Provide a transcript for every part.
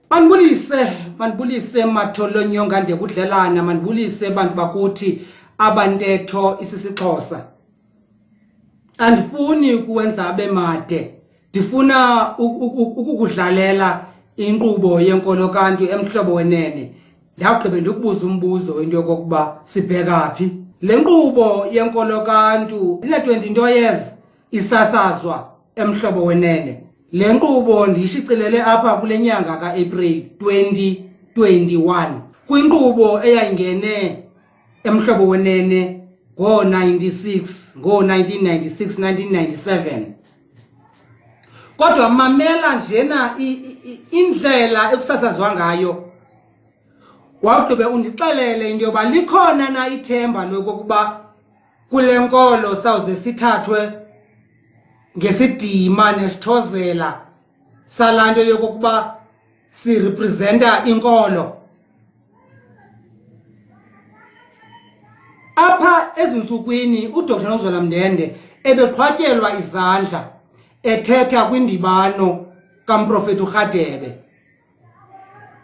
Mandibulise, mandibulise Matholonyonga ndekudlelana, mandibulise bantu bakuthi abantetho isisiXhosa. Andifuni ukuwenza abe made, ndifuna ukukudlalela inkqubo yenkolo kaNtu emhlobo wenene. Ndawugqibe ndikubuze umbuzo into yokokuba sibheka phi. Le nkqubo yenkolo kaNtu ine-20 nto years isasazwa emhlobo wenene. Le nkqubo ndiyishicilele apha kule nyanga kaApril 2021 kwinkqubo eyayingene emhlobo wenene ngo-96 ngo-1996 1997. Kodwa mamela njena indlela ekusasazwa ngayo, wawugqibe undixelele into yoba likhona na ithemba lokokuba kule nkolo sawuze sithathwe ngesidima nesithozela salaa nto yokokuba sirepresenta inkolo. Apha ezintsukwini uDr Nozola Mndende ebeqhwatyelwa izandla ethetha kwindibano kaMprofeti uRhadebe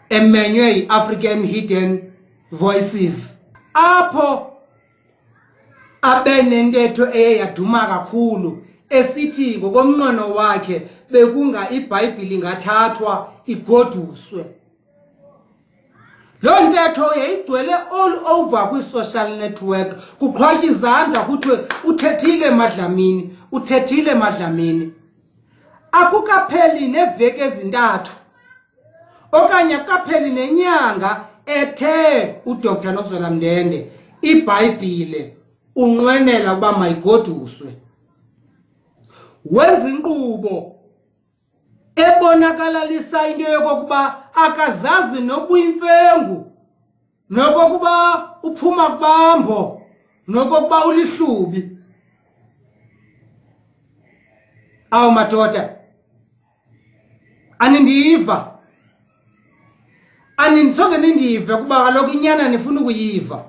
emenywe yi-African Hidden Voices, apho abe nentetho eye yaduma kakhulu esithi ngokomnqweno wakhe bekunga iBhayibhile ingathathwa igoduswe. Loo ntetho yayigcwele all over kwi-social network, kuqhwatywa izandla kuthiwe uthethile Madlamini, uthethile Madlamini. Akukapheli neeveki ezintathu okanye akukapheli nenyanga ethe uDr Nokuzola Mndende iBhayibhile unqwenela ukuba mayigoduswe. Wenza inkqubo ebonakalalisa into yokokuba akazazi nobuyimfengu, nokokuba uphuma kubambo, nokokuba ulihlubi. Awu madoda, anindiva, anindisoze nindive kuba kaloku inyana nifuna ukuyiva.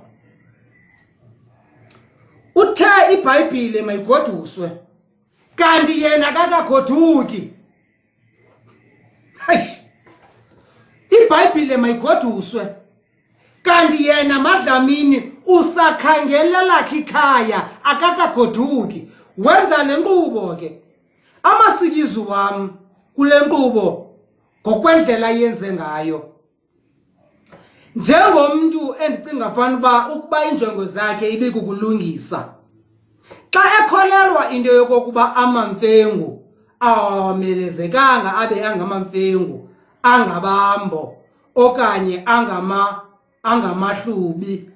Uthe iBhayibhile mayigoduswe, kanti yena akakagoduki. Hayi, iBhayibhile mayigoduswe, kanti yena Madlamini usakhangela lakhe ikhaya, akakagoduki. Wenza le nkqubo ke amasikizi wam kule nkqubo ngokwendlela yenze ngayo. Njengomntu endicinga fana uba ukuba injongo zakhe ibikukulungisa, xa ekholelwa into yokokuba amamfengu awamelezekanga abe angamamfengu angabambo okanye angamahlubi,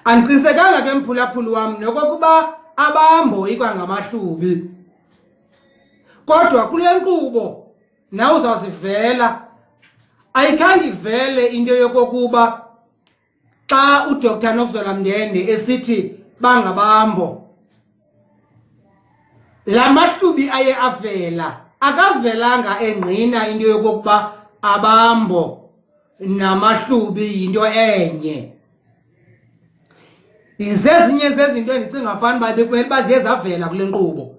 andiqinisekanga ke mphulaphuli wam nokokuba abambo ikwangamahlubi, kodwa kule nkqubo nawe uzawuzivela. Ayikhange ivele into yokokuba xa uDr Nokuzola Mndende esithi bangabambo, la mahlubi aye avela akavelanga engqina into yokokuba abambo namahlubi yinto enye. Zezinye zezinto endicinga fana uba bekumele uba ziye zavela kule nkqubo.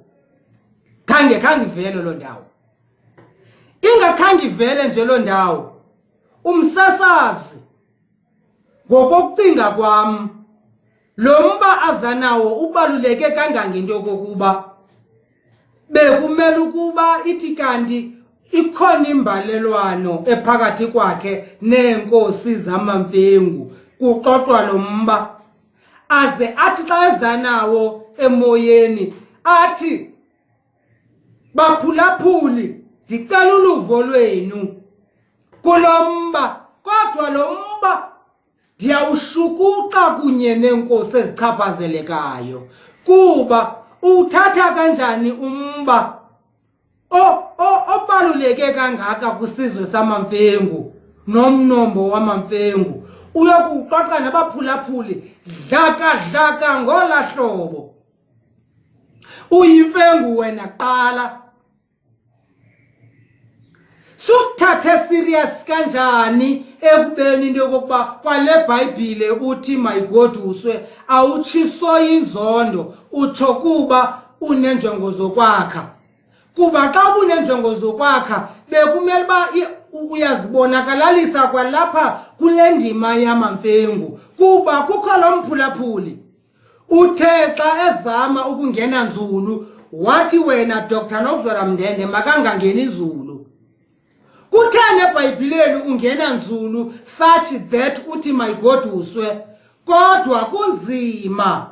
Khange khange ivele loo ndawo. Ingakhange ivele nje loo ndawo, umsasazi ngokokucinga kwam lo mba aza nawo ubaluleke kangangento yokokuba bekumele ukuba ithi kanti ikhona imbalelwano ephakathi kwakhe neenkosi zamaMfengu, kuxoxwa lo mba, aze athi xa eza nawo emoyeni athi, Baphulaphuli, ndicela uluvo lwenu kulo mba, kodwa lo mba ndiyawushukuxa kunye neenkosi ezichaphazelekayo, kuba uwuthatha kanjani umba obaluleke kangaka kwisizwe samaMfengu nomnombo wamaMfengu uyokuwuxoxa nabaphulaphuli dlakadlaka ngola hlobo? Uyimfengu wena kuqala. Sukuthathe serious kanjani ekubeni into yokokuba kwale Bhayibhile uthi mayigoduswe, awutshiso inzondo, utsho kuba unenjongo zokwakha. Kuba xa ubuneenjongo zokwakha bekumele uba uyazibonakalalisa kwalapha kule ndima yamaMfengu, kuba kukho lo mphulaphuli uthe xa ezama ukungena nzulu wathi wena Dr Nokuzwela Mndende makangangeni nzulu. Kutheni eBhayibhileni ungena nzulu such that uthi mayigoduswe, kodwa kunzima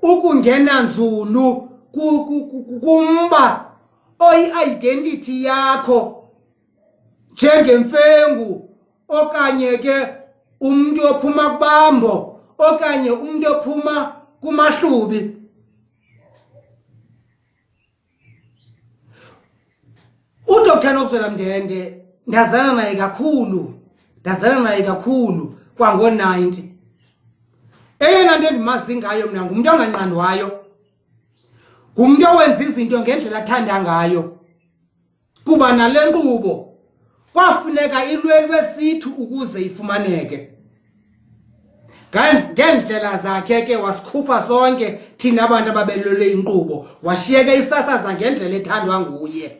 ukungena nzulu kumba oyi-identity yakho njengemfengu okanye ke umntu ophuma kubambo okanye umntu ophuma kumaHlubi. UDr Nokuzwela Mndende ndazana naye kakhulu, ndazana naye kakhulu kwango-90. Eyona nto endimazi ngayo mna ngumntu onganqandwayo, ngumntu owenza izinto ngendlela athanda ngayo. Kuba nale nkqubo kwafuneka ilwelwe sithi ukuze ifumaneke. Ngeendlela zakhe ke wasikhupha sonke thina abantu ababelwele inkqubo, washiyeka isasaza ngendlela ethandwa nguye.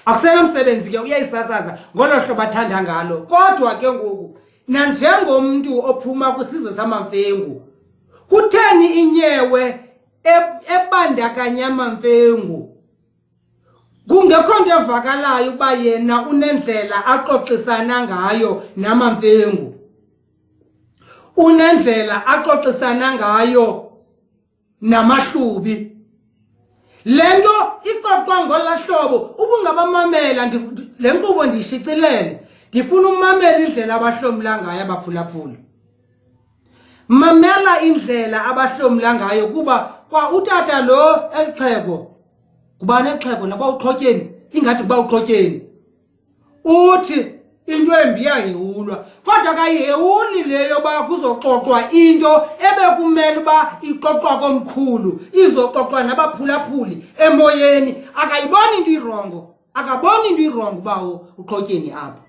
Akusenamsebenzi ke, uyayisasaza ngolo hlobo athanda ngalo. Kodwa ke ngoku nanjengomntu ophuma kwisizwe samaMfengu, kutheni inyewe ebandakanya amaMfengu kungekho nto evakalayo uba yena unendlela axoxisana ngayo namaMfengu, unendlela axoxisana ngayo namaHlubi? Le nto ixoxwa ngola hlobo ubungabamamela. Le nkqubo ndiyishicilele, ndifuna umamela indlela abahlomla ngayo abaphulaphula. Mamela indlela abahlomla ngayo, kuba kwa utata lo elixhego, ngubani elixhego nakuba uXhotyeni, ingathi kuba uXhotyeni uthi into embi iyahewulwa, kodwa kayihewuli le yoba kuzoxoxwa into ebekumele uba ixoxwa komkhulu, izoxoxwa nabaphulaphuli emoyeni. Akayiboni into irongo, akaboni into irongo ubawo uXhotyeni apho,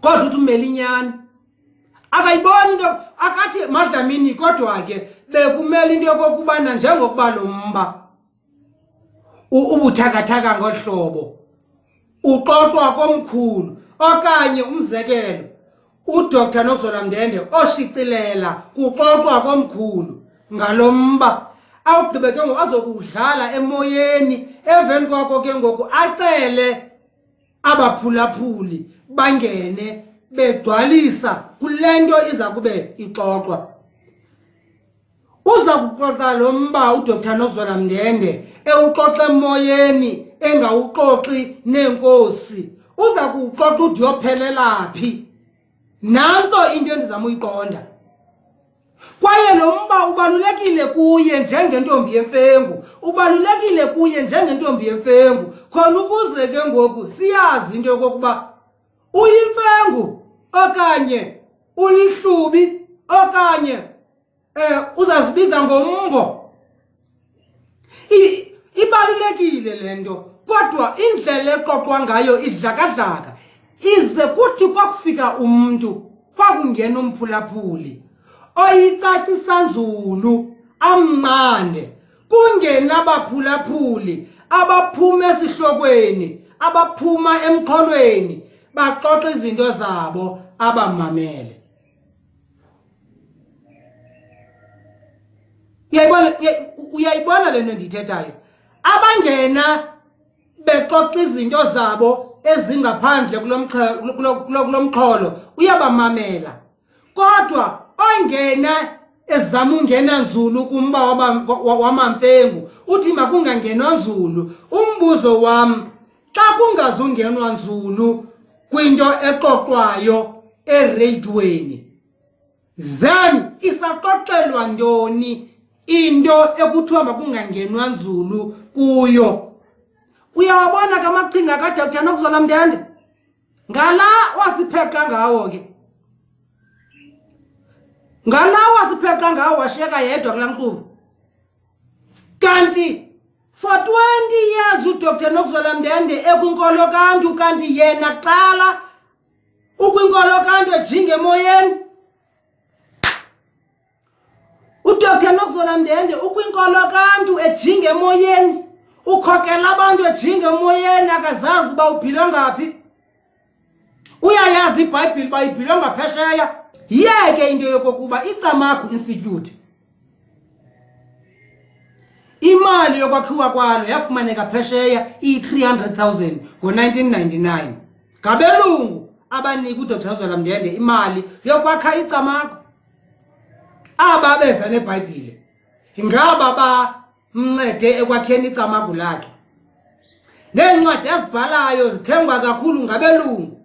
kodwa uthi umele inyani. Akayiboni into akathi Madlamini, kodwa ke bekumele into yokokubana njengokuba lo mba ubuthakathaka ngolu hlobo uxoxwa komkhulu, okanye umzekelo uDr Nokuzola Mndende oshicilela kuxoxwa komkhulu ngalo mba, awugqibe ke ngoku azokuwudlala emoyeni, emveni koko ke ngoku acele abaphulaphuli bangene begcwalisa kule nto iza kube ixoxwa. Uza kuxoxa lo mba uDr Nokuzola Mndende ewuxoxa emoyeni engawuxoxi neenkosi. Uza kuwuxoxa ude uyophelela phi? Nantso into endizama uyiqonda. Kwaye lo mba ubalulekile kuye njengentombi yemfengu, ubalulekile kuye njengentombi yemfengu, khona ukuze ke ngoku siyazi into yokokuba uyimfengu okanye ulihlubi okanye uzazibiza ngombo. Ibalulekile le nto, kodwa indlela exoxwa ngayo idlakadlaka, ize kuthi kwakufika umntu, kwakungena umphulaphuli oyicacisa nzulu amnqande, kungena abaphulaphuli abaphuma esihlokweni, abaphuma emxholweni, baxoxa izinto zabo abamamele. Uyayibona, uyayibona le nto ndiyithethayo? Abangena bexoxa izinto zabo ezingaphandle kulo mxholo uyabamamela, kodwa ongena ezama ungena nzulu kumba wamaMfengu uthi makungangenwa nzulu. Umbuzo wam, xa kungazungenwa nzulu kwinto exoxwayo ereyidweni, then isaxoxelwa ntoni into ekuthiwa makungangenwa nzulu kuyo? Uyawabona ke amaqhinga kaDr Nokuzola Mndende, ngala wasipheqa ngawo ke, ngala wasipheqa ngawo, washiyeka yedwa kulaa nkqubo. Kanti for 20 years uDr Nokuzola Mndende ekwinkolo kaNtu, kanti yena kuqala ukwinkolo kaNtu ejinga emoyeni. UDr Nokuzola Mndende ukwinkolo kaNtu ejinga emoyeni. Ukhokela abantu ejinga emoyeni, akazazi uba ubhilwe ngaphi. Uyayazi iBhayibhile uba ibhilwe ngaphesheya. Yeke into yokokuba iCamagu Institute imali yokwakhiwa kwalo yafumaneka phesheya iyi-300,000 ngo-1999 ngabelungu abanika uDr Zola Mndende imali yokwakha iCamagu. Aba beza neBhayibhile ngaba bamncede ekwakheni icamagu lakhe. Neencwadi azibhalayo zithengwa kakhulu ngabelungu.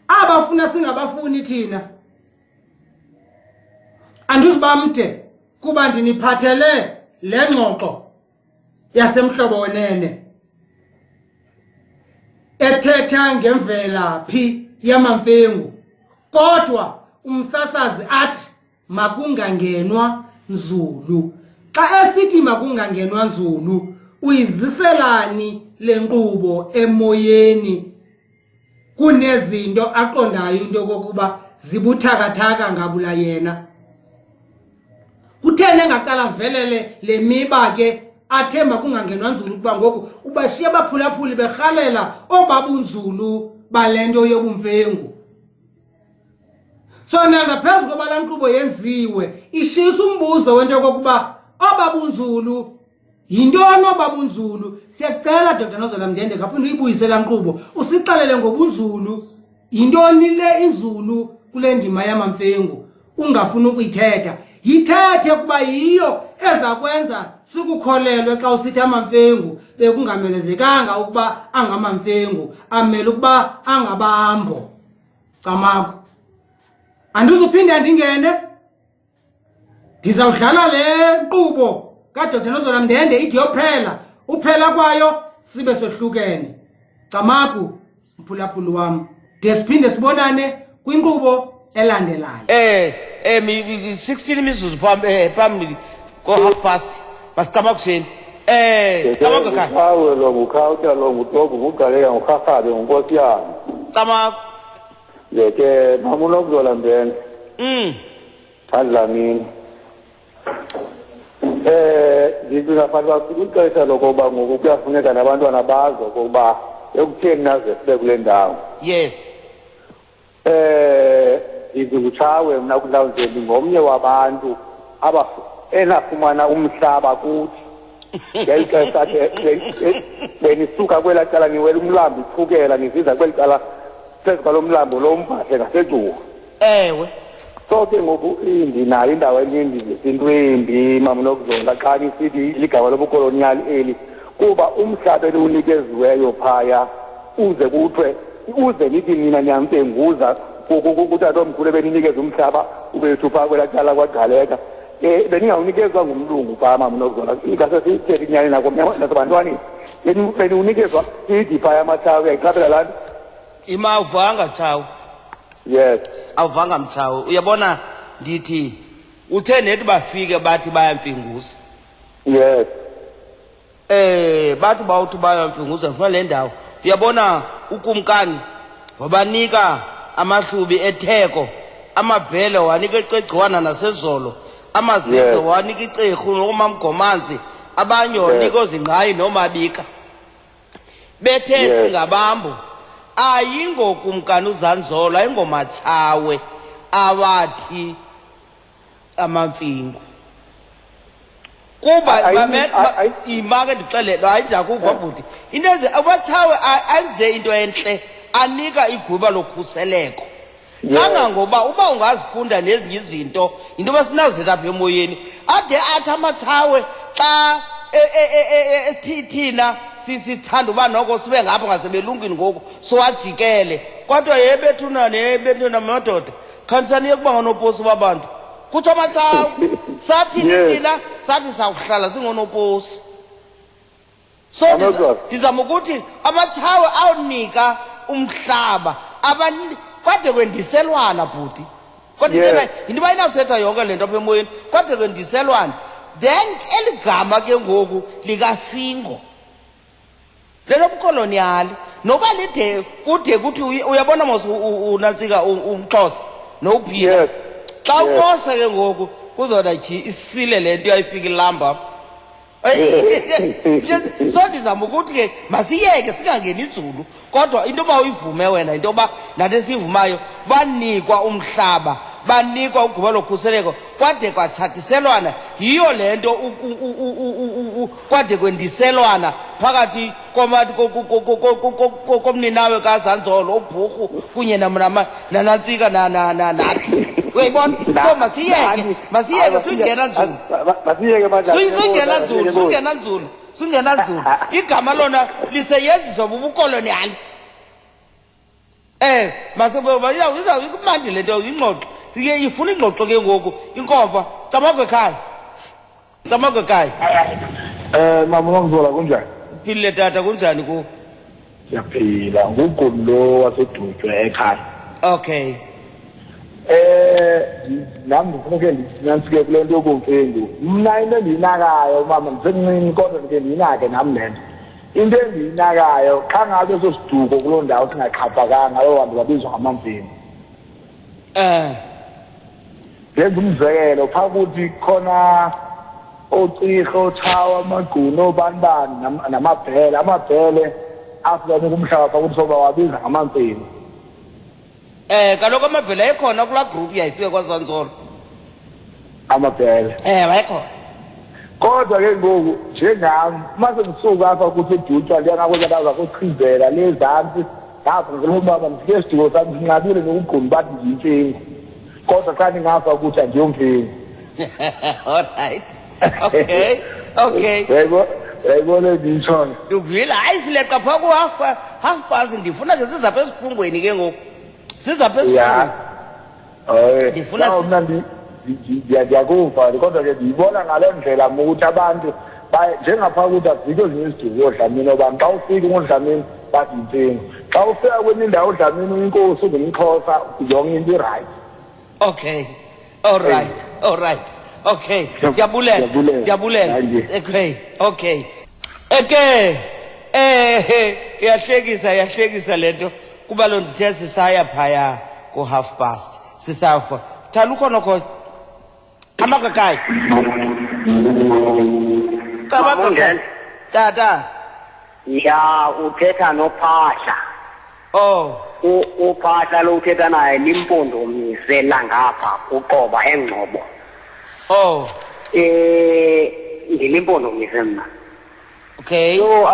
Abafuna singabafuni thina. Andizuba mde kuba ndiniphathele le ngxoxo yaseMhlobo Wenene ethetha ngemvelaphi yamaMfengu, kodwa umsasazi athi makungangenwa nzulu. Xa esithi makungangenwa nzulu, uyiziselani le nkqubo emoyeni kunezinto aqondayo into yokokuba zibuthakathaka ngabula yena? Kutheni engaqala velele le miba ke athe makungangenwa nzulu, kuba ngoku ubashiya abaphulaphuli berhalela obabunzulu bale nto yobumfengu? So nangaphezu koba laa nkqubo yenziwe ishisa umbuzo wento yokokuba obabunzulu yintoni obabunzulu. Siyakucela, Dr Nozola Mndende, ngaphinde uyibuyise laa nkqubo, usixelele ngobunzulu yintoni le inzulu kule ndima yamaMfengu ungafuni ukuyithetha. Yithethe kuba yiyo eza kwenza sikukholelwe xa usithi amaMfengu bekungamelezekanga ukuba angamaMfengu, amele ukuba angabambo. Camagu. Andizuphinda ndingene, ndizawudlala le nkqubo kaDr Nozola Mndende ide yophela, uphela kwayo sibe sohlukene. Camagu mphulaphuli wam, de siphinde sibonane kwinkqubo elandelayo. 16 imizuzu phambi ko half past. Masicamakusheni. Camagu ekhaya. Nguqhawe lo, ngukhawuta lo, ngutogu, ngugaleka, ngurharhabe, ngunkosiyana. Camagu. Yeke mama uNokuzola Mbenge. Adlamini. Ndicinga fanele uba kwixesha lokoba ngoku kuyafuneka nabantwana bazi okokuba ekutheni naze sibe kule ndawo. Ndithi nguTshawe mna kwindawo nje, ndingomnye wabantu enafumana umhlaba kuthi ngeli xesha ke benisuka kwelaa cala niwela umlambo iThukela, niziza kweli cala phezu kwalo mlambo lo uMbahle ngaseGcuwa. So ke ngoku ndinayo indawo enye into embi, mama uNokuzola, xa nisithi ligama lobukoloniyali eli, kuba umhlaba eliwunikeziweyo phaya uze kuthiwe uze nithi nina niyamfenguza kutatomkhulu ebeninikeza umhlaba ubethu phaa kwelaa cala kwaGcaleka. Beningawunikezwa ngumlungu phaa, mama uNokuzola, ingase siyithethe inyani nasebantwaneni. Beniwunikezwa sithi phaya amaTshawe, uyayiqaphela laa nto? Ima, awuvanga Tshawe. Yes. Awuvanga Mtshawe. Uyabona ndithi uthe nethi bafike bathi bayamfinguza. Yes. Bathi bawuthi bayamfinguza funa le ndawo. Uyabona ukumkani wabanika amaHlubi etheko, amaBhele wanika eCegcwana nasezolo, amaZizo wanika iCerhu noMamgomanzi, abanye wanika oZingqayi noMabika. Bethe singabambo, ayingokumkani uZanzolo, ayingomaTshawe awathi amaMfingu. Kuba ima ke ndixelele, hayi ndiyakuva bhuti. Into eze abaTshawe enze into entle, anika igwiba lokhuseleko. Kangangoba uba ungazifunda nezinye izinto, yinto yoba sinazo apha emoyeni. Ade athi amaTshawe xa thina sithanda uba noko sibe ngapha ngasebelungwini ngoku siwajikele. Kodwa ye bethuna, ne bethuna madoda, khanyisani kuba ngonoposi babantu. Kutsho amaTshawe. Sathini thina? Sathi sawuhlala singonoposi. So ndizama ukuthi amaTshawe awunika umhlaba kwade kwendiselwana bhuti. Kodwa into uba inawuthetha yonke le nto apha emoyeni, kwade kwendiselwana. Then eli gama ke ngoku likaFingo lelobukoloniali, noba lide kude kuthi uyabona mos unantsika umXhosa nowuphila. Xa uxhosa ke ngoku kuzawuthi tyhi isile le nto yayifika ilamba. So ndizama ukuthi ke masiyeke singangeni nzulu, kodwa into yoba uyivume wena, into yoba nathi esiyivumayo, banikwa umhlaba, banikwa uguba lokhuseleko, kwade kwatshatiselwana. Yiyo le nto kwade kwendiselwana phakathi komninawe kaZanzolo uBhurhu kunye nanantsika nathi, uyayibona? So masiyeke, masiyeke, suyingena nzulu. Masiyeke manje. Suyingena nzulu, suyingena nzulu, suyingena nzulu. Igama lona liseyenziswa bubukoloniali. Kumandi le nto, ingxoxo ke ifuna ingxoxo ke ngoku inkomfa. Camagu ekhaya, camagu ekhaya. Mama uNomzola, kunjani? Philile tata, kunjani ku? Siyaphila, nguGumi lo waseDutywa ekhaya. Okay. Nami ndifuna ke ndinantsike kule nto yokumfengu. Mna into endiyinakayo mama, ndisemncinci kodwa ndike ndiyinake nami le nto. Into endiyinakayo, xa ngabe eso siduko kuloo ndawo singaxhaphakanga, abo bantu babizwa ngamamfengu. Ndenza umzekelo, phaa kuthi khona oocirha, ootshawa, amagqunu, oobani bani, namabhele. Amabhele afika kumhlaba phaa kuthi sobawabiza ngamamfengu. Kaloku amabhele ayekhona kulaa group yayifike kwaZanzolo. Amabhele. Wayekhona. Kodwa ke ngoku njengam, uma sendisuka apha kuthi eDutywa ndiya ngakwezaa ndawo zakoChizela le ezantsi, ngapha ngelo baba ndifike isiduko sam sinqabile nokugquma bathi ndiyimfengu. Kodwa xa ndingapha kuthi andiyomfengu. All right. Okay. Okay. Uyayibona endiyitshoyo? Ndikuvile. Hayi, sileqa phaa ku-half half past, ndifuna ke sizapha esifungweni ke ngoku. Sizapha esifungweni. Ndifuna Mna ndiyakuva, kodwa ke ndiyibona ngaloo ndlela mna ukuthi abantu njengaphaa kuthi azikho ezinye iziduko ooDlamini obani. Xa ufika unguDlamini bathi yimfengu. Xa ufika kwenye indawo uDlamini uyinkosi, ungumXhosa, yonke into irayithi. Okay. All right. All right. Okay. Ndiyabulela. Ndiyabulela. Ndiyabulela. Thank you. Okay. Okay. Eke iyahlekisa, iyahlekisa lento. Kuba lo ndithe sisaya phaya ku half past. Sisafa. Thanda ukhona khona. Amakakayi. Cabanga. Tata. Ya, uthetha noPhahla. Oh. UPhahla lo uthetha naye limpondomise langapha kuqoba eNgcobo. Oh. Ndilimpondomise mna. Okay. So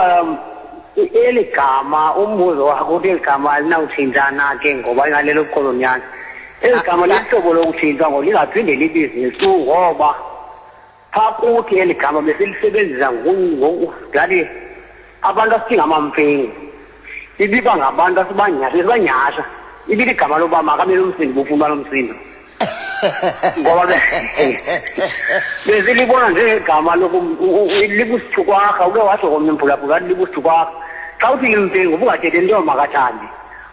eli gama, umbuzo wakho uthi eli gama alinawutshintshana ke ngoba ingalelo bukolonial. Eli gama lihlobo lokutshintsha ngoba lingaphinde libizwe tu, ngoba phaa kuthi eli gama besilisebenzisa ngathi abantu asithi ngamamfengu. Ibiba ngabantu asibanyasha, besibanyasha. Ibiligama loba makabe nomsindo, bufuna uba nomsindo. Ngoba besilibona njengegama libusithukwarha, uke watsho komnye umphulaphula wathi libusithukwarha. Xa uthi limfengu ubungathethi into makathandi,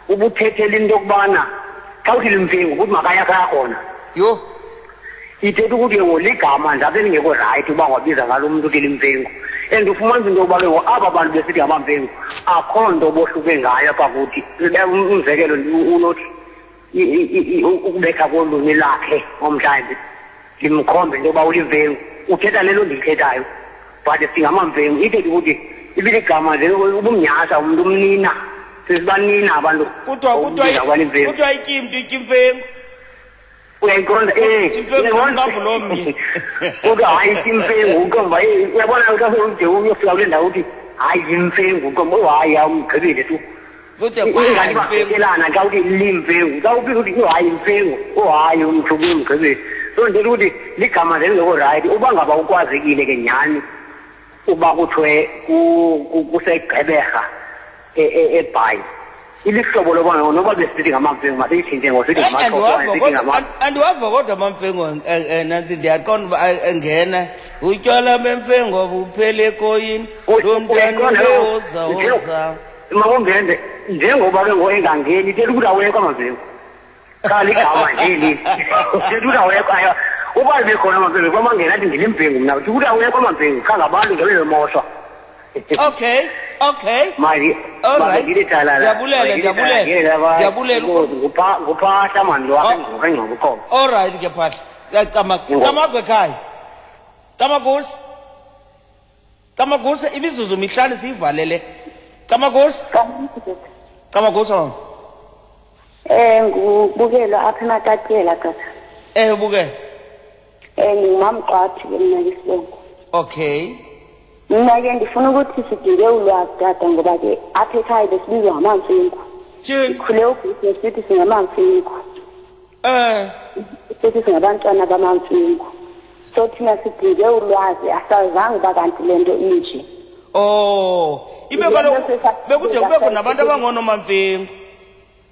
ubuthethela into yokubana xa uthi limfengu ukuthi makaya khaya khona. Yho. Ithetha ukuthi ke ngoku ligama nje apha elingekho rayithi uba ungabiza ngalo mntu uthi limfengu. And ufumanisa into yokuba ke ngoku aba bantu besithi ngamamfengu akho nto bohluke ngayo apha kuthi. Umzekelo, unothi ukubetha kolwimi lakhe omhlawumbi limkhombe into yoba ulimfengu, uthetha le nto ndiyithethayo, but singamamfengu. Ithetha ukuthi ibiligama nje ubumnyasa umntu umnina, sesibanina abantu. Ukubiza kwalimfengu. Kuthiwa ityimntu ityimfengu. Uyayiqonda? Imfengu Uyayibona? nomqambo lomnye. Kodwa hayi imfengu, uqomba, uyabona xa sewude uyofika kule ndawo uthi hayi imfengu, uqomba, oh, hayi, awumgqibile tu. Kude Ingathi kwa imfengu. bafekelana xa uthi limfengu, xa ufika uthi, oh, hayi imfengu, oh, hayi, umgqibile, umgqibile. So ndithetha ukuthi ligama nje lingekho rayithi. Uba ngaba ukwazekile ke nyhani uba kuthiwe kuseGqeberha eBhayi, ilihlobo loba noba besithi ngamamfengu, masiyitshintshe ngoba sithi ngamaxhosa, sithi Andiwava kodwa amamfengu, nanti ndiyaqonda uba, engena utywala bemfengu buphele ekoyini, lo mntwana Uyayiqonda loo nto? ubewoza, woza. Makungenze njengoba ke ngoku engangeni, ithetha ukuthi awekho amamfengu. Qala igama nje eli. Ithetha ukuthi awekho, ayo. Uba bekhona amamfengu, kwamangena athi ndilimfengu mna. Uthi ukuthi awekho amamfengu, qha ngabantu nje bebemoshwa. Okay, okay. Manje, All manje right. ngilithala la. Ndiyabulela, Manje ngilithala, ndiyabulela. ngilithala, bye. Ndiyabulela. Nguphahla mani lo wakhe, Oh. ngqoka, ngqoka uqobo. All right ke Phahla. Cama, Ngqoka. cama ekhaya. Cama kusi. Camagusha, imizuzu mihlanu siyivalele. Camagusha. Camagusha mama. Eh ngubukelwa apha eMatatiyela tata. Eh ubukela. Eh ngingumamqwathi ke mina isibongo. Okay. Mina ke ndifuna ukuthi sidinge ulwazi tata ngoba ke apha ekhaya besibizwa ngamamfengu. Tyhini. Sikhule ugogo sithi singamamfengu. Eh. Sithi singabantwana bamamfengu. So thina sidinge ulwazi asazange uba kanti le nto inje. Oh, ibe kaloku bekude kubekho nabantu abangonomamfengu.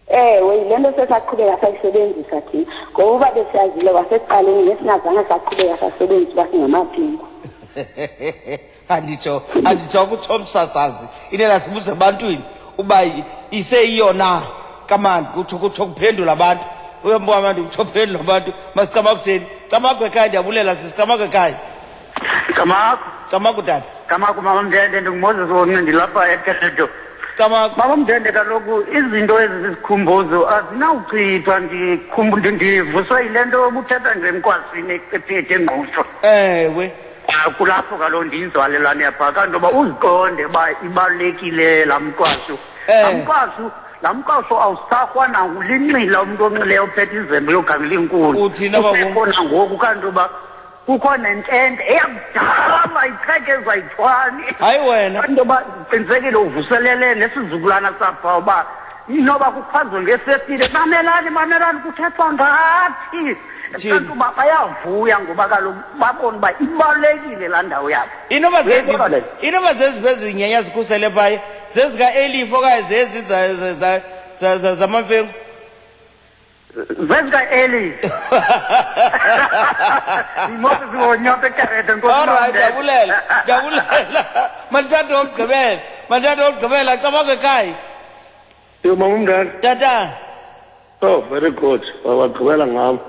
Ewe, yile nto sesaqhubeka sayisebenzisa thina ngoba uba besiyazile kwasekuqaleni ngesingazange saqhubeka sasebenzisa uba singamamfengu. Anditsho, anditsho kutsho msasazi. Inela sibuze ebantwini uba iseyiyo na kamandi kutsho kutsho kuphendula abantu. Uyambuka abantu kutsho kuphendula abantu. Masicamakutheni. Camagu ekhaya ndiyabulela sisi camagu ekhaya. Camagu. Camagu tata. Camagu mama Mndende ndinguMoses Wonce ndilapha eKeredo. Camagu. Mama Mndende kaloku izinto ezi zisikhumbuzo azinawuchithwa ndivuswa yile nto obuthetha nje emkwazini ecephethe engqusho. Ewe. Ah, kulapho kaloku ndiyinzalelwane yapha kanti uba uziqonde uba ibalulekile laa mqwasu. Laa mqwasu laa mqwasu awusarhwa nangulinxila umntu onxileyo ophethe izembe yogamela iinkuni. Uthini apha kum? Usekho nangoku kanti uba kukho nentente eyakudala iqhekezwa yithwani. Hayi wena. Kanti uba ndiqinisekile uvuselele nesizukulwana sapha uba inoba kukhwazwe ngesefile mamelani mamelani kuthethwa ngathi. Tyhini. Kanti uba bayavuya ngoba kaloku babona uba ibalulekile laa ndawo yabo. Inoba zezi Uyayibona le? inoba zezi bezinyanya zikhusele phaya zezika-Elif okanye zezi zamamfengu? Zezika-Elif. Yimoto ziwonyope ekerete, Nkosi All right, Mamndende. ndiyabulela, ndiyabulela. Mandithathe wokugqibela, mandithathe wokugqibela, camagu ekhaya. Yo, mama umndala. Tata. Oh, very good. Wagqibela ngam.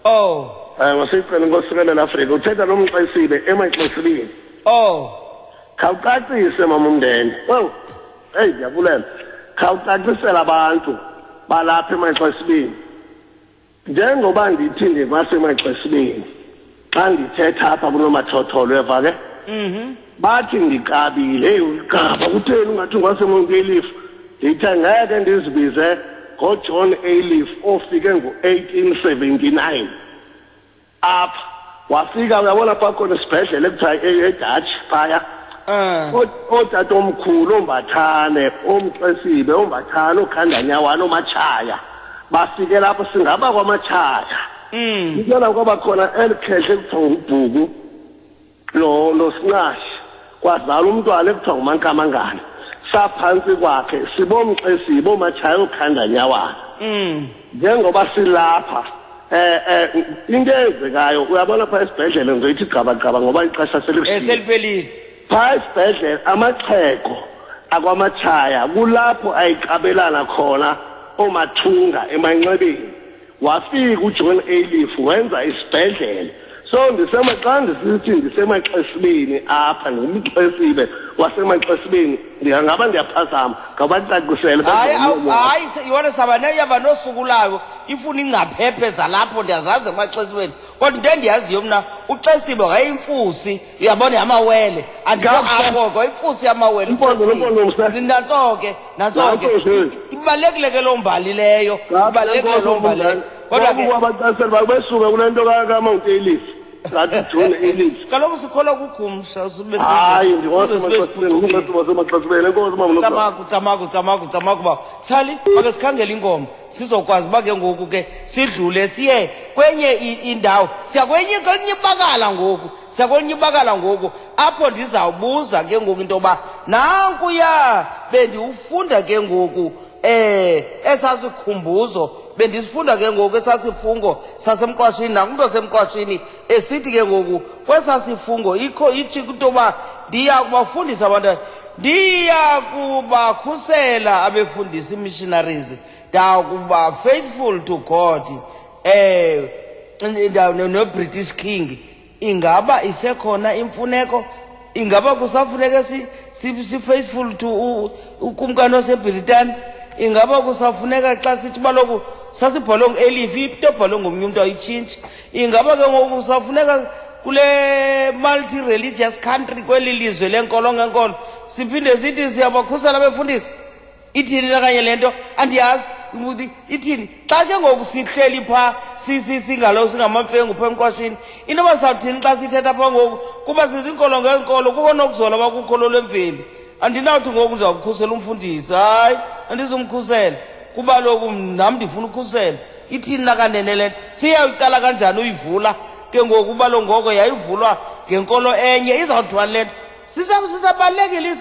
Oh. Masiyicele inkosi sikelela Afrika. Uthetha nomxesibe emaxesibeni. Oh. Khawucacise mama umndende. Oh. Hey, ndiyabulela. Khawucacisela abantu balapha emaxesibeni. Njengoba ndithi ndikwasemaxesibeni. Xa ndithetha apha kunomathotholo eva ke? Bathi ndiqabile, hey uqaba kutheni ungathi ungwaseMount Ayliff? Ndithe ngeke ndizibize ngoJohn Ayliff ofike ngo-1879 apha. Wafika uyabona pha khona isibhedlele ekuthiwa eDutch phaya. Ootatomkhulu oombathane, oomxesibe, oombathane, ookhandanyawana, oomatshaya bafike lapho singaba kwamatshaya. Intwana kwaba khona eli khehle ekuthiwa ngubhuku nosinqashi kwazalwa umntwana ekuthiwa ngumankamangane. Saphantsi kwakhe sibomxesibe oomatshaya ookhandanyawana. Njengoba silapha into eyenzekayo uyabona phaa esibhedlele ngizoyithi gqabagqaba ngoba ixesha selikushiye. Seliphelile. Phaa esibhedlele amaxhego akwamatshaya kulapho ayiqabelana khona oomathunga emanxebeni. Wafika uJohn Ayliff wenza isibhedlele. So xa ndisithi ndisemaxesibeni apha, ndingumxesibe wasemaxesibeni, ndingaba ndiyaphazama, ngabacacisele Hayi, benze awu, umlomo. hayi, yona saba neyaba nosuku layo, ifuna ingcaphephe zalapho, ndiyazazi emaxesibeni. Kodwa into endiyaziyo mna, uxesibe wayeyimfusi, uyabona, yamawele. Andikho Ngapha. apho ke, wayeyimfusi yamawele, Impondo, uxesibe. impondo, msa. Nantso ke, nantso ke. Nantso nje. Ibalulekile ke loo mbali leyo, Ngapha, ibalulekile nkosi, loo mbali leyo. msa. Kodwa ke Ngoku kwabacacisela uba besuke kule nto kaMount Ayliff. Ngathi John Ayliff. Kaloku sikholwa kukhumsha, sibe Hayi, size- ndingowase ukuze sibe Maxhoseni, siphucukile. ndingowase Maxhoseni, enkosi, mama Nomsa. Camagu, camagu, camagu, camagu, bawo. Charlie, make sikhangele ingoma. Sizokwazi uba ke ngoku ke sidlule siye kwenye indawo. Siya kwelinye ibakala ngoku. Siya kwelinye ibakala ngoku. Apho ndizawubuza ke ngoku into yoba nankuya bendiwufunda ke ngoku, esasikhumbuzo, bendisifunda ke ngoku esasifungo sasemqwashini, nakumntu osemqwashini esithi ke ngoku kwesasifungo ikho ithi into yoba ndiya kubafundisa abantu, ndiya kubakhusela abefundisi missionaries, ndakuba faithful to God, no British King. Ingaba isekhona imfuneko? Ingaba kusafuneka si faithful to ukumkani waseBritani? Ingaba kusafuneka xa sithi baloku sasibhalwe ngu-Elif, into ebhalwe ngomnye umntu ayitshintshi? Ingaba ke ngoku kusafuneka kule multi-religious country, kweli lizwe lenkolo ngenkolo, siphinde sithi siyabakhusela abefundisi. Ithini lakanye le nto? Andiyazi ukuthi ithini. Xa ke ngoku sihleli phaa singalo singamamfengu phaa emqwashini, into yoba sawuthini xa sithetha phaa ngoku, kuba siziinkolo ngeenkolo, kukho nokuzola uba kukholo lwemveli. Andinawuthi ngoku ndizawukhusela umfundisi, hayi, andizumkhusela kuba loku nam ndifuna ukhusela. Ithini nakanene le nto? Siyawuqala kanjani uyivula ke ngoku, uba lo ngoko yayivulwa ngenkolo enye, izawuthiwa le nto? Sisabalulekile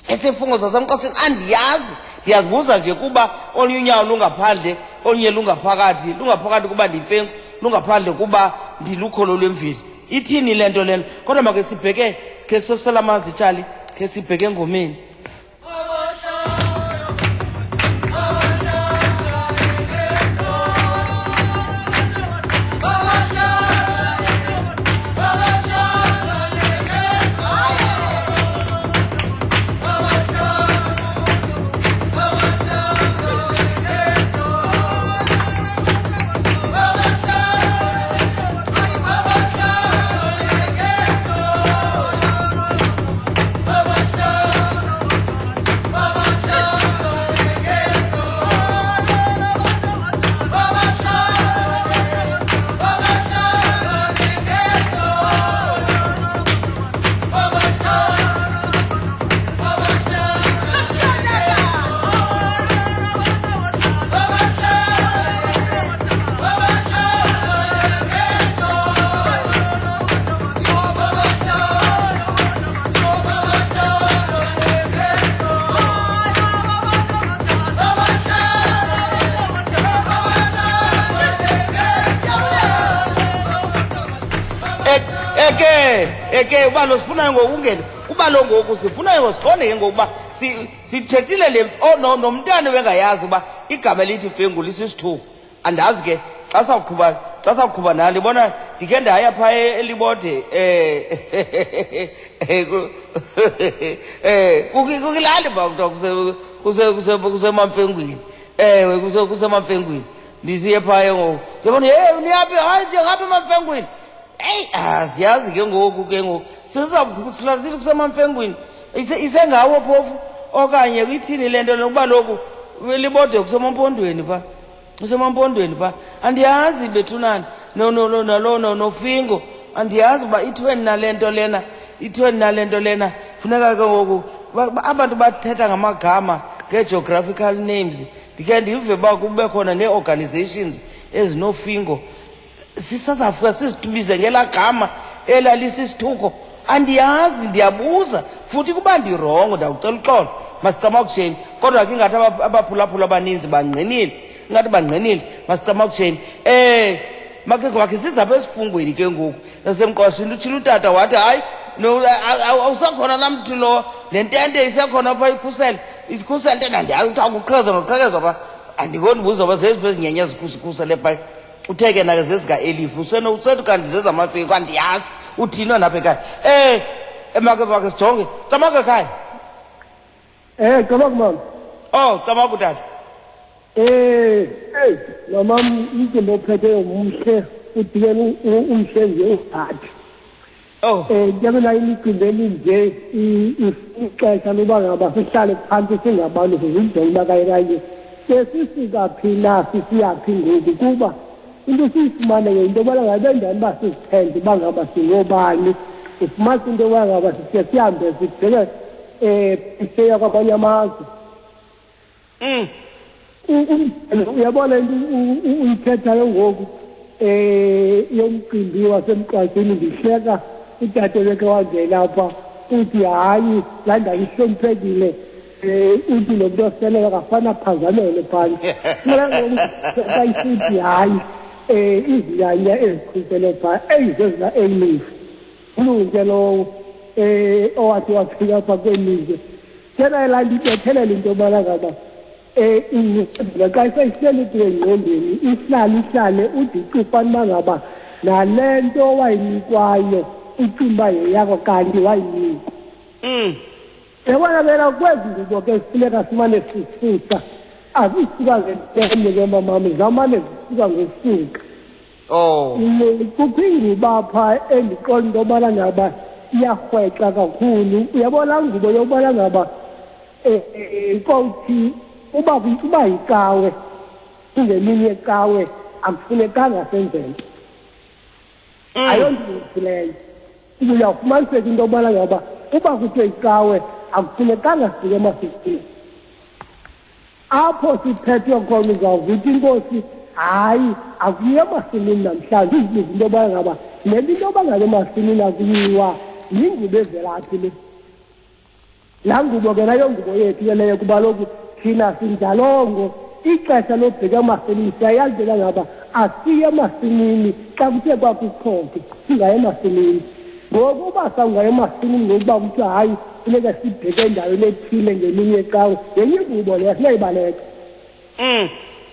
isifungo sasemqosini. Andiyazi, ndiyazibuza nje, kuba olunye unyawo lungaphandle, olunye lungaphakathi. Lungaphakathi kuba ndiyimfengu, lungaphandle kuba ndilukholo lwemveli. Ithini le nto lena? Kodwa make sibheke, khe sosela amanzi, tshali, khe sibheke engomeni. Eke eke uba lo sifuna ngoku ungene, kuba lo ngoku sifuna ngoku siqonde ke ngoku uba sithethile le, oh, no, nomntana bengayazi uba igama elithi mfengu lisisithuko. Andazi ke xa sawuqhuba, xa sawuqhuba nalo ibona. Ndikhe ndaya phaa eLibode, kukilali phaa, kuthiwa kusemamfengwini. Ewe, kusemamfengwini. Ndisiye phaa ke ngoku, ndiyabona, hey, niyaphi? Hayi, ndiyangapha emamfengwini. Eyi, aziyazi ke ngoku, ke ngoku sizawuhlala kusemamfengwini, isengawo phofu okanye ithini le nto nokuba loku Libode kusemampondweni phaa, kusemampondweni phaa. Andiyazi bethunani, no no nofingo, andiyazi uba ithweni nale nto lena, ithweni nale nto lena. Funeka ke ngoku abantu bathetha ngamagama, ngee-geographical names. Ndikhe ndive uba kube khona nee-organizations ezinofingo. Sisazawufika sizitubize ngelaa gama elalisisithuko? Andiyazi, ndiyabuza futhi. Kuba ndirongo, ndawucela uxolo, masicamakusheni. Kodwa ke ingathi abaphulaphula abaninzi bangqinile, ingathi bangqinile. Masicamakusheni. Make sizapha esifungweni ke ngoku nasemqwashini. Utshilo utata wathi hayi, no, awusakhona laa mthi lo, le ntente isekhona phaa, ikhusele, isikhusele ntente. Andiyazi, kuthiwa kuqhekezwa noqhekezwa phaa. Andikonibuza uba zeziphi ezinyanya zikhusele phaa. Uthe ke nake zezikaelifu, useno kanti zezamafiko. Andiyazi uthini wena apha ekhaya. Make sijonge. Camaku ekhaya. Camaku mama. Oh, camaku tata. Hey, mama, umcimbi ophetheyo mhle, udibene umhle nje uphathi. Oh. Ndiyabona imicimbi eminje ixesha loba ngaba sihlale phantsi singabantu, sizijonge uba kanye kanye besisuka phi na, sisiyaphi ngoku, kuba into siyifumane ke into yobana ngabe njani uba sizithembe uba ngaba singoobani. Ufumanisa into yoba ngaba sisiye sihambe sibheke phesheya kwamanye amazwe. Uyabona into uyithethayo ngoku yomcimbi wasemqwasini, ndihleka utata ebekhe wangena apha, uthi hayi, laa ndawo ihloniphekile, uthi lo mntu oseleyo akafana aphazamele phantsi xa isithi hayi, izinyanya ezikhusele phaa eyi zezika-Elif ulunke lowo owathi wafika apha kwelizwe. Tshela laa nto ibethelela into yobana ngaba ingqondo xa iseyihleli kuwe engqondweni, ihlale ihlale ude ucifane uba ngaba nale nto wayinikwayo ucinga uba yeyakho kanti wayinikwa. Yabona bela kwezi ngubo ke sifuneka simane sisusa, azisuka ngentenye ke mamam, zamane zisuka ngosuka. Oh. Kukho ingubo apha endiqonda into yobana ngaba iyarhwexa kakhulu. Uyabona laa ngubo yobana ngaba kowuthi uba yicawe, kungemini yecawe, akufunekanga senze nto. Ayonto ilungileyo. Uyawufumaniseka into yobana ngaba uba kuthiwe icawe akufunekanga sifike emasikweni. Apho siphethwe khona uzawuva ithi inkosi hayi akuyiwa emasimini namhlanje. Uzibuze into yobana ngaba le nto into yoba ngaba emasimini akuyiwa yingubo evelaphi le. Laa ngubo ke nayo ngubo yethu ke leyo, kuba kaloku thina sinjalongo. Ixesha lobheka emasimini siyayazi into yoba ngaba asiye emasimini xa kuthe kwakukhoke singaye emasimini. Ngoku uba sawungaya emasimini ngokuba kuthiwa hayi funeka sibheke endaweni ethile ngeminye yecawe, yenye ingubo leyo sinayibaleka.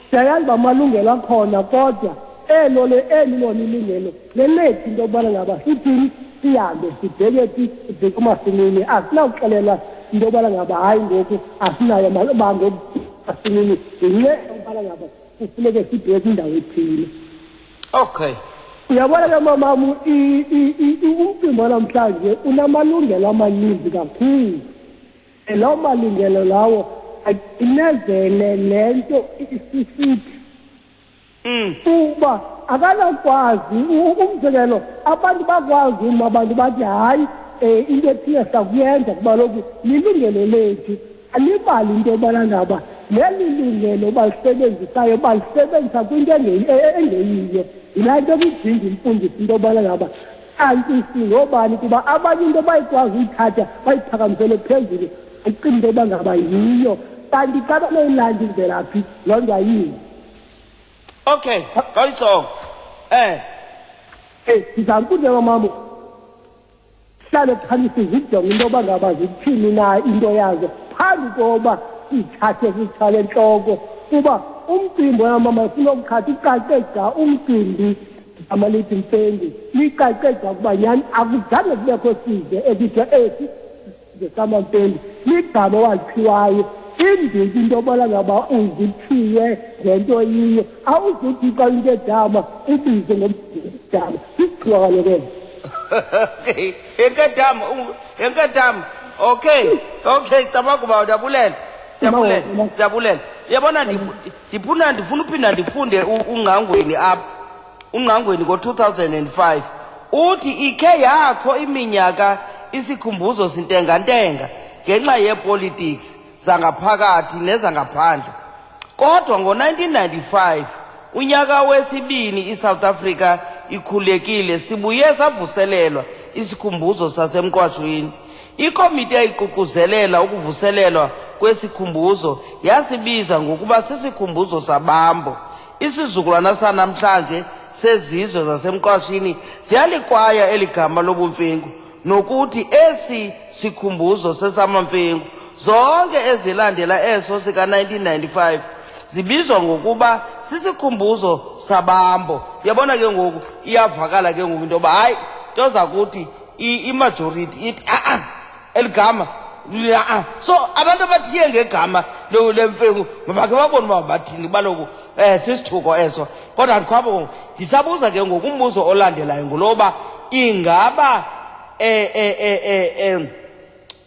Siyayazi uba amalungelo akhona, kodwa elo le eli lona ilungelo lelethu into yokubana ngaba sithini sihambe sibheke phi, sibheke emasimini. Asinawuxelelwa into yokubana ngaba hayi ngoku asinayo uba ngoku emasimini yinye yokubana ngaba kufuneke sibheke kwindawo ethile. Okay. Uyabona ke mamam, umcimbi wanamhlanje unamalungelo amaninzi kakhulu. Loo malungelo lawo acinezele le nto isisithi. Kuba akanakwazi, umzekelo, abantu bakwazi uma abantu bathi hayi, into ethile sakuyenza kuba kaloku lilungelo lethu. Alibali into yobana ngaba leli lungelo balisebenzisayo balisebenzisa kwinto engeyiyo. Yilaa nto kudinga imfundiso into yobana ngaba kanti singobani, kuba abanye into bayikwazi uyithatha bayiphakamisele phezulu icinga into yoba ngaba yiyo, kanti xa benoyilanda imvelaphi loo nto ayiyo. Okay, khawuyitsongo. Ndizama ukuze mama sihlale phantsi sizijonge into yoba ngaba zithini na into yazo phambi koba sithathe sisithwale entloko, kuba umcimbi wamama ufuna ukukhatha ucace gca. Umcimbi igama lithi Mfengu licace gca ukuba nyhani akuzange kubekho sizwe ekuthiwa esi sizwe samaMfengu, ligama owaliphiwayo. Indiki into yobana ngaba uzithiye ngento yiyo, awuzuthi xa into edama ubize ngomdama, sisithiwa kaloku elo. Okay, enkedama, enkedama. Okay, okay, cabangu uba ndiyabulela. Siyabulela, siyabulela. Uyabona, ndifuna uphinda ndifunde uNgqangweni apha. UNgqangweni ngo-2005 uthi ikhe yakho iminyaka isikhumbuzo sintengantenga ngenxa yeepolitics zangaphakathi nezangaphandle. Kodwa ngo-1995, unyaka wesibini iSouth Africa ikhululekile, sibuye savuselelwa isikhumbuzo sasemqwashweni. Ikomiti eyayiququzelela ukuvuselelwa kwesikhumbuzo yasibiza ngokuba sisikhumbuzo sabambo. Isizukulwana sanamhlanje sezizwe zasemqwashini ziyalikwaya eli gama lobumfengu nokuthi esi sikhumbuzo sesamaMfengu. Zonke ezilandela eso sika-1995 zibizwa ngokuba sisikhumbuzo sabambo. Uyabona ke ngoku iyavakala ke ngoku into yoba hayi nto zakuthi imajority ithi a-a eli gama a-a. So abantu abathiye ngegama lemfengu mabakhe babone uba bathini, baloku sisithuko eso. Kodwa andikhwapho ngoku ndisabuza ke ngoku umbuzo olandelayo nguloba ingaba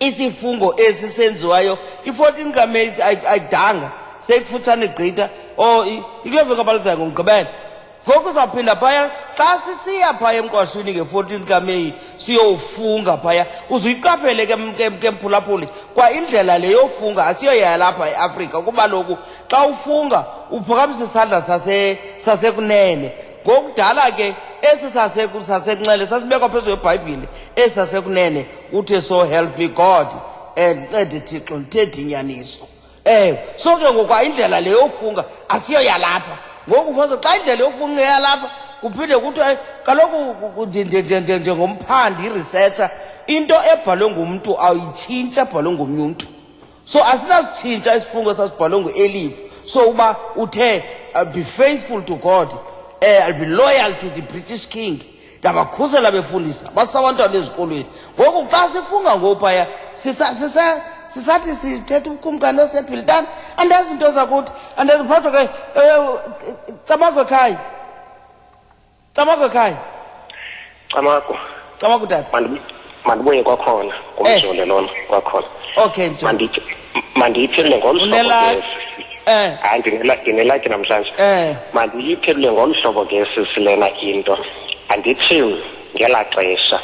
isifungo esi senziwayo i-14 kaMeyi ayidanga seyikufutshane gqitha or ikule veki abalizayo ngoMgqibelo. Ngoku uzawuphinda phaya xa sisiya phaya emqwashwini nge-14 kaMeyi siyowufunga phaya, uzuyiqaphele ke mphulaphuli kwa indlela le yofunga asiyoyaya lapha eAfrika, kuba loku xa ufunga uphakamisa isandla sasekunene. Ngokudala ke esi sasekunxele sasibekwa phezu kweBhayibhile, esi sasekunene uthe so help me God, ncede Thixo ndithethe inyaniso. So ke ngoku indlela le yofunga asiyo yalapha. Ngoku fuze xa indlela yofunga yalapha kuphinde kuthiwe kaloku njengomphandi i-researcher into ebhalwe ngumntu awuyitshintsha ebhalwe ngomnye umntu. So asinakutshintsha isifungo esasibhalwe nguElif. So uba uthe I'll be faithful to God, I'll be loyal to the British King, ndabakhusela befundisa basa abantwana ezikolweni. Ngoku xa sifunga ngophaya sisathi sithetha ubukumkani oseBhilitane, andazi into zakuthi, andazi phatho ke, cabangwe ekhaya. Camagu ekhaya. Camagu. Camagu tata. Mandibuye kwakhona ngumjole lona kwakhona. Okay mjole. Mandiyiphendule ngolu hlobo Unelaki. ke sisi. Hayi, ndinelaki namhlanje. Mandiyiphendule ngolu hlobo ke sisi lena into. Andithi ngelaa xesha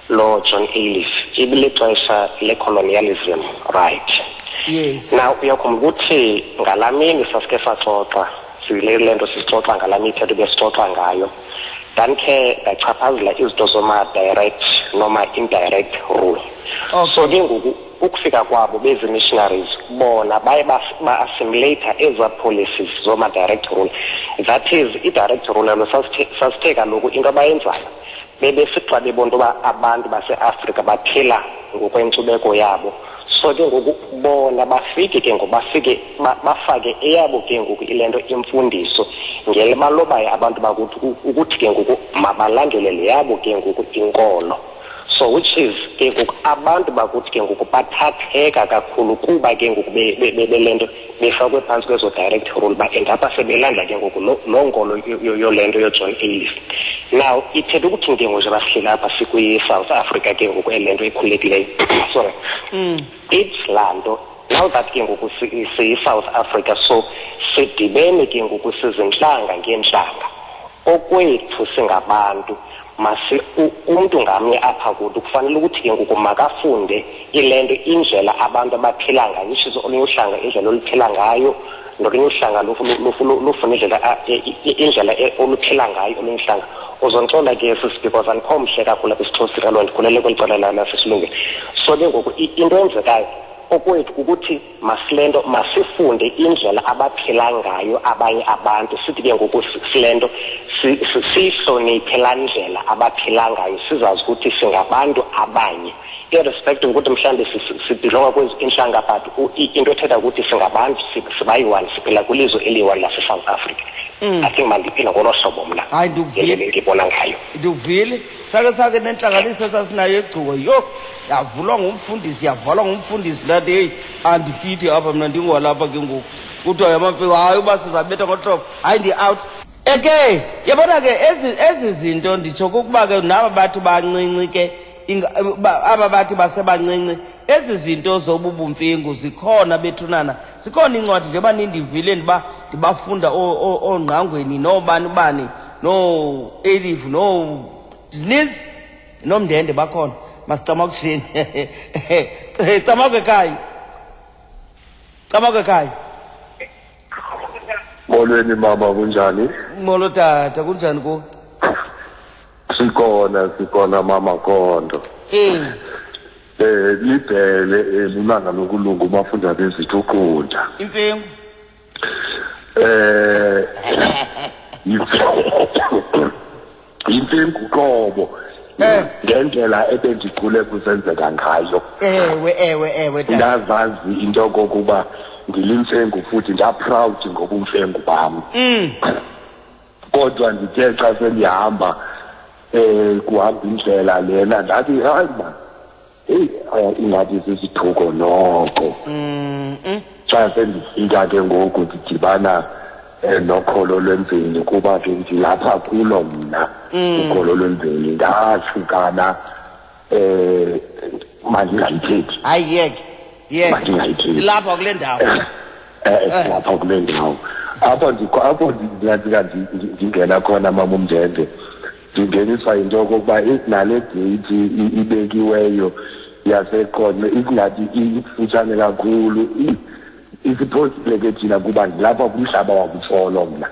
lo John Ayliff ibilixesha le-colonialism, right? Yes. Now uyakhumbula ukuthi ngalaa mini sasike saxoxa, sile le nto sisixoxa ngalaa mithetho besixoxa ngayo, ndandikhe ndachaphazela izinto zoma-direct noma indirect rule. So ke ngoku ukufika kwabo bezi-missionaries, bona baye ba-assimilate ezaa policies zoma-direct rule. That is, i-direct rule elo sasithe kaloku into abayenzayo bebesithi xa bebona into yoba abantu baseAfrika baphila ngokwenkcubeko yabo, so ke ngoku bona bafike ke ngoku bafike bafake eyabo ke ngoku ile nto imfundiso ngele balobayo abantu bakuthi ukuthi ke ngoku mabalandele le yabo ke ngoku inkolo. So which is ke ngoku abantu bakuthi ke ngoku bathatheka kakhulu kuba ke ngoku bele nto befakwe phantsi kwezo direct rule, ba-end apha sebelandla ke ngoku loo nkolo yole nto yoJohn Ayliff. Now ithetha ukuthi ke ngoku njengoba sihleli apha sikwi-South Africa ke ngoku ele nto ekhululekileyo, sorry, it's laa nto now that ke ngoku siyi-South Africa, so sidibene ke ngoku sizintlanga ngeentlanga. Okwethu singabantu umntu ngamnye apha kuthi kufanele ukuthi ke ngoku makafunde ile nto indlela abantu abaphila ngayo, which is olunye uhlanga indlela oluphila ngayo, nolunye uhlanga lufuna indlela oluphila ngayo olunye uhlanga. Uzondixola ke sisi because andikho mhle kakhulu apha esiXhoseni, kaloku ndikhulele kweli cala lasesilungwini. So ke ngoku into eyenzekayo okwethu kukuthi masilento masifunde indlela abaphila ngayo abanye abantu, sithi ke ngoku silento siyihloniphe laa ndlela abaphila ngayo, sizazi ukuthi singabantu abanye irrespective ukuthi mhlawumbi sibhilonga kwezi intlanga, but into ethetha ukuthi singabantu sibayi-one, siphila kwilizwe eliyi-one lase-South Africa. I think mandiphila ngolo hlobo mna. Hayi, ndikuvile. Ngendlela endibona ngayo. Ndikuvile. Sake nentlanganiso esasinayo eGcuwa, yho, yavulwa ngumfundisi, yavalwa ngumfundisi, ndathi heyi andifithi apha mna, ndingowalapha ke ngoku. Kuthiwa yamafika, hayi uba sizabetha ngohlobo, hayi ndi-out. Eke yabona ke ezi zinto nditsho kukuba ke naba bathi bancinci ke, aba bathi basebancinci, ezi zinto zobubumfengu zikhona bethunana, zikhona iincwadi njengoba nindivile ndibafunda oongqangweni noobani bani noo-Elif no zininzi nomndende bakhona. Masicamakusheni. Camaku ekhaya. Camaku ekhaya. Molweni mama, kunjani? Molo tata, kunjani kuwe? Sikhona mama Khondo. Libhele elilanga lokulunga umafunda bezithu uqunda. Imfengu. Imfengu qobo. Ngendlela ebendikhule kusenzeka ngayo. Ewe, ewe, ewe, tata. Ndazazi into yokokuba ndilimfengu futhi ndaproud ngobumfengu bam. Kodwa ndithe xa sendihamba, kuhamba indlela lena, ndathi hayi man, heyi, ingathi sisithuko noko. Xa sendifika ke ngoku ndidibana nokholo lwemveli, kuba ke ndilapha kulo mna. Ukholo lwemveli ndahlukana, mandingayithethi. Hayi, yeke, yeke. Mandingayithethi. Silapha kule ndawo. Silapha kule ndawo. Apho apho ndingathi ndingena khona mama uMndende, ndingeniswa yinto yokokuba nale date ibekiweyo yaseQonce ingathi ikufutshane kakhulu. Isiphosile ke thina kuba ndilapha kumhlaba wakuTsolo mna.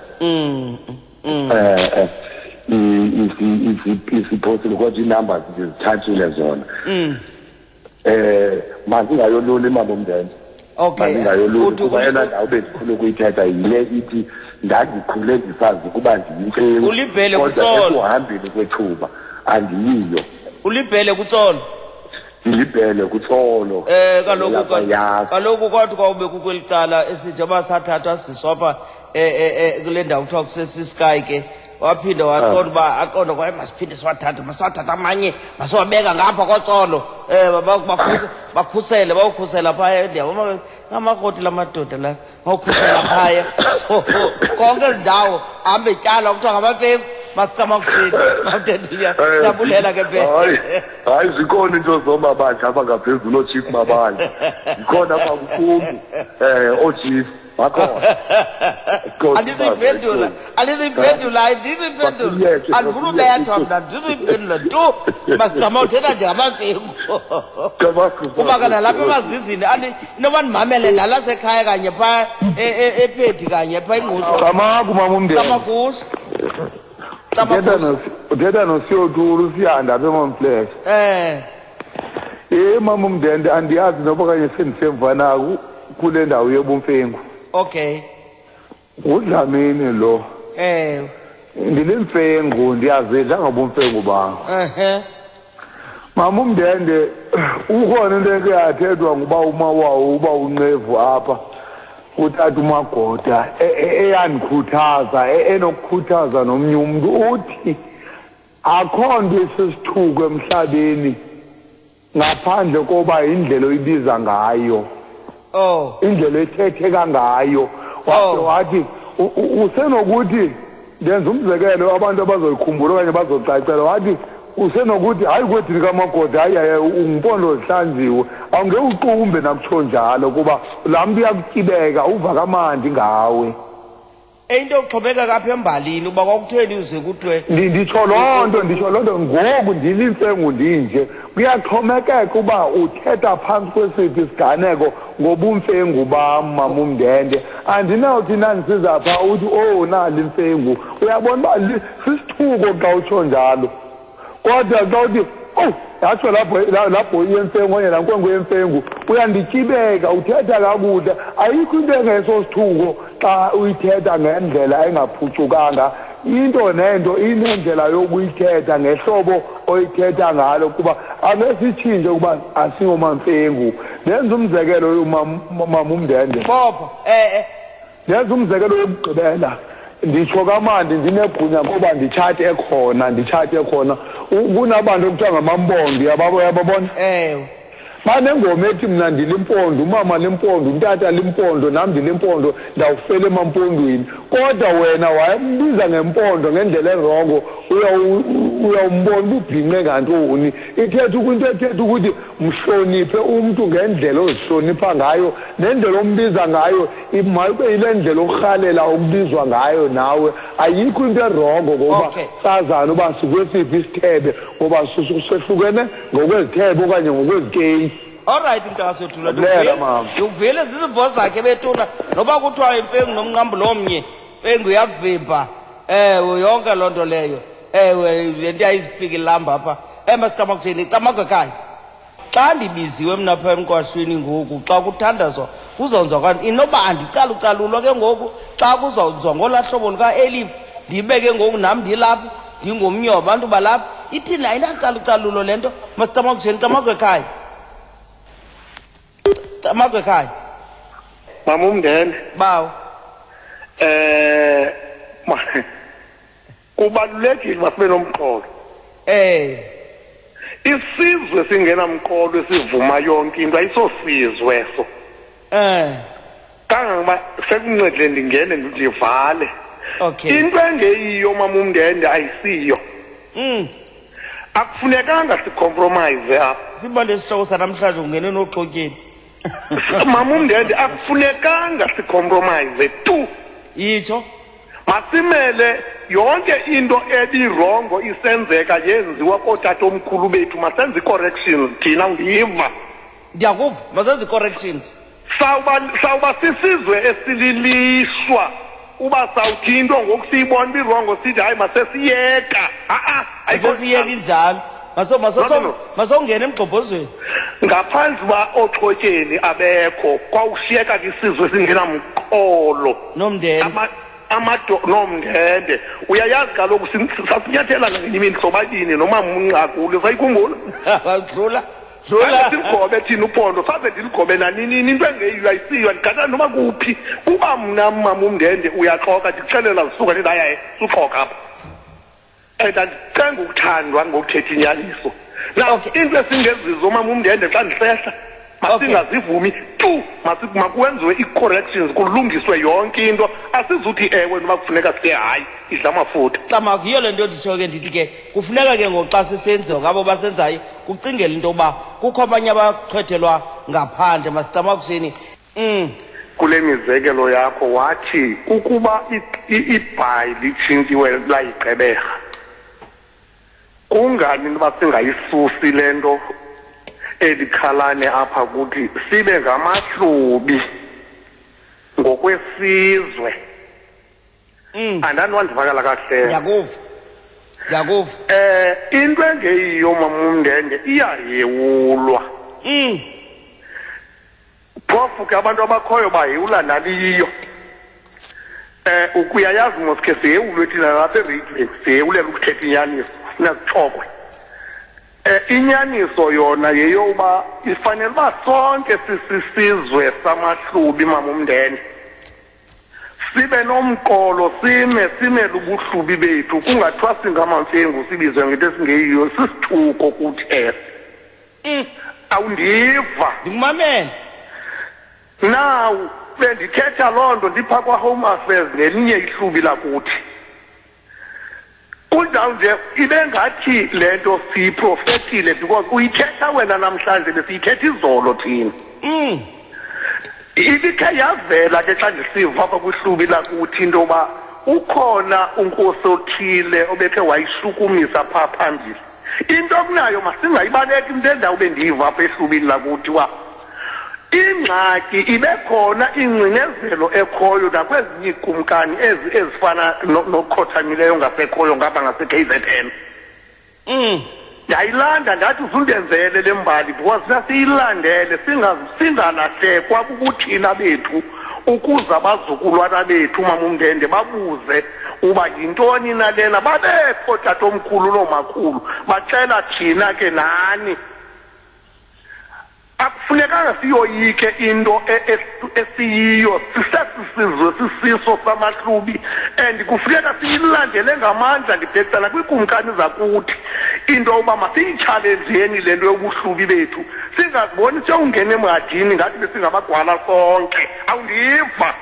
Isiphosile kodwa ii-numbers ndizithathile zona. Mandingayoluli mama uMndende. Mandingayoluli kuba eyona ndawo bendifuna ukuyithetha yile ithi ndandikhule ndisazi ukuba ndiyimfengu. Ulibhele Kodwa kuTsolo. ekuhambeni kwethuba andiyiyo. Ulibhele kuTsolo. Ndilibhele kuTsolo. Lapha yazi. Kaloku kwathi kwawube kukweli cala esithi njengoba sathathwa siswa apha, kule ndawo kuthiwa kusesiSky ke, waphinda waqonda uba aqonda kwaye masiphinde siwathathe, masiwathathe amanye, masiwabeka ngapha koTsolo. Bakhusele, bawukhusela phaya. Ndiyabona ngamakroti la madoda la, bawukhusela phaya. So konke ezi ndawo hambe tyala kuthiwa ngamafengu. Masicamakuthini mamthethuya, siyabulela ke phela. Hayi, hayi, zikhona into zoomabandla apha ngaphezulu, oochief mabandla zikhona apha kuqumbu, oochief bakhona. Andizuyiphendula, andizuyiphendula, andizuyiphendula, andifuna ubethwa mna, andizuyiphendula tu. Masicama uthetha nje ngamamfengu kuba ke nalapha emazizini inoba ndimamele nalasekhaya kanye phaa ephedi kanye phaa ingqushwa. Camagu mama umndeni. Camagusa. Uthetha noSiyotulu uSiyanda apha eMamflex. Eh mama umndende, andiyazi noba kanye sendisemva na kule ndawo yobumfengu. Okay. UDlamini lo. Ndilimfengu, ndiyazidla ngobumfengu bam. Mama umndende, ukhona into eke yathethwa nguba umawawo uba unqevu apha utata uMagoda eyandikhuthaza, enokukhuthaza nomnye umntu, uthi akho nto isisithuko emhlabeni ngaphandle koba indlela oyibiza ngayo. Indlela ethetheka ngayo. Wathi usenokuthi, ndenza umzekelo abantu abazoyikhumbula okanye bazocacela, wathi usenokuthi hayi kwedini likaMagoda, hayi hayi ungumpondo zihlanjiwe, awunge uqumbe nakutsho njalo kuba laa mntu uyakutyibeka uva kamandi ngawe. Into yokuxhomekeka apha embalini uba kwakutheni uze kuthiwe Nditsho loo nto, nditsho loo nto ngoku ndilimfengu ndinje, kuyaxhomekeka uba uthetha phantsi kwesiphi isiganeko ngobumfengu bam mamumndende. Andinawuthi nandisiza phaa uthi owu nali mfengu, uyabona uba sisithuko xa utsho njalo. Kodwa xa uthi owu yatsho lapho yemfengu okanye laa nkwenkwe yemfengu, uyandityibeka, uthetha kakuhle. Ayikho into engesosithuko xa uyithetha ngendlela engaphucukanga. Into nento inendlela yokuyithetha ngehlobo oyithetha ngalo, kuba ake sitshintshe ukuba asingomamfengu. Ndenza umzekelo mamumndende. Bopho, Ndenza umzekelo wokugqibela. Nditsho kamandi ndinegunya ngoba nditshate ekhona, nditshate ekhona. Kunabantu ekuthiwa ngamampondo, uyababona? Ewe. Banengoma ethi mna ndilimpondo, umama limpondo, untata limpondo, nam ndilimpondo, ndawufela emampondweni. Kodwa wena wayembiza ngempondo ngendlela erongo, uyawumbona uba ubhinqe ngantoni. Ithetha into ethetha ukuthi mhloniphe umntu ngendlela ozihlonipha ngayo, nendlela ombiza ngayo mayibe yile ndlela orhalela ukubizwa ngayo nawe. Ayikho into erongo ngoba sazana uba sikwesiphi isithebe, ngoba sehlukene ngokwezithebe okanye ngokwezikeyi. Alright mntakasothula, ndikuvile zizimvo zakhe bethuna, noba kuthiwa imfengu nomnqambulo omnye, mfengu uyavimba. Ewe, yonke loo nto leyo. Ewe, le nto yayizifika ilamba apha. Masicamakutheni, icamagu ekhaya. Xa ndibiziwe mna phaa emqwashwini ngoku, xa kuthandazwa kuzawunzwa kanti inoba andicalucalulwa ke ngoku, xa kuzawunzwa ngolaa hlobo lukaElif, ndibe ke ngoku nam ndilapha, ndingomnye wabantu balapha. Ithini ayinacalucalulo le nto? Masicamakutheni, icamagu ekhaya. Camagu ekhaya. Mama umndende. Bawo. Kubalulekile uba sibe nomqolo. Isizwe singenamqolo esivuma yonke into ayisosizwe eso. Kangangoba sekuncedile ndingene ndivale. Into engeyiyo mama umndende ayisiyo. Akufunekanga sicompromise apha. Sibale isihloko sanamhlanje ungene noxotyeni. Mama umndende akufunekanga sicompromise tu. Itsho. Masimele yonke into ebirongo isenzeka yenziwa kootatomkhulu bethu, masenze i-corrections thina, undiva? Ndiyakuva, masenze i-corrections. Sawuba sisizwe esililishwa uba sawuthi into ngoku siyibona ibirongo sithi hayi masesiyeka. Ha-a, ayikho Masesiyeka injalo. No, no, no. Masongena emgxobhozweni. Ngaphandle uba ooxhotyeni abekho, kwawushiyeka ke isizwe esingenamqolo. Nomndende. Nomndende. Uyayazi kaloku sasinyathela ngenye imini sobabini nomama uNqakule, sayikhumbula? Dlula. Dlula. Siligobe thina uphondo, saze ndiligobe nanini, into engeyiyo ayisiyo, andikhathali noma kuphi. Uba mna mama umndende uyaxoka, ndikuxelela zisuka ndithi hayi, hayi, suxoka apha. And andicenga ukuthandwa ngokuthetha inyaniso. Now, into esingezizo mama umndende xa ndihlehla, Masingazivumi tu, makwenziwe ii-corrections, kulungiswe yonke into. Asizuthi ewe noba kufuneka sithe hayi, idla amafutha. Camagu, yiyo le nto nditsho ke ndithi ke kufuneka ke ngoku xa sisenziwa ngabo basenzayo kucingela into yokuba kukho abanye abachwethelwa ngaphandle. Masicamakuseni. Kule mizekelo yakho wathi ukuba ibhayi litshintshiwe layiGqeberha, kungani uba singayisusi le nto elikhalane apha kuthi sibe ngamaHlubi ngokwesizwe? Andani wandivakala kakuhle? Ndiyakuva, ndiyakuva. Into engeyiyo, mamumndende, iyahewulwa. Phofu ke abantu abakhoyo bahewula naliyo. Ukuyayazi mos ke sihewulwe thina nalapha ereyidweni, sihewulela ukuthetha inyaniso, funa sixokwe. Inyaniso yona yeyoba ifanele uba sonke sisisizwe samaHlubi, mamumndende, sibe nomqolo, sime simele ubuhlubi bethu, kungathiwa singamaMfengu, sibizwe ngento esingeyiyo. Sisithuko kuthi eso. Awundiva? Ndikumamele. Now bendithetha loo nto ndipha kwa-Home Affairs nelinye ihlubi lakuthi. Kunjalo nje ibe ngathi le nto siyiprofethile, because uyithetha wena namhlanje besiyithetha izolo thina. Ibikhe yavela ke xa ndisiva apha kwihlubi lakuthi into yoba ukhona unkosi othile obekhe wayishukumisa phaa phambili. Into okunayo masingayibaleki into endawo bendiyiva apha ehlubini lakuthi uba ingxaki ibe khona, ingcinezelo ekhoyo nakwezinye iikumkani ezi ezifana nokhothamileyo ngasekhoyo ngapha ngase-KZN. Ndayilanda ndathi uzundenzele le mbali, because sasiyilandele singalahlekwa bubuthina bethu, ukuze abazukulwana bethu, mamumndende, babuze uba yintoni na lena. Babekho tatomkhulu noomakhulu baxela thina ke nani. Akufunekanga siyoyike into esiyiyo, sisesisizwe sisiso samaHlubi, and kufuneka siyilandele ngamandla. Ndibhekisana kwiikumkani zakuthi into yokuba masiyitshalenzeni le nto yobuhlubi bethu, singaziboni siyowungena emhadini ngathi besingabagwala sonke. Awundiva?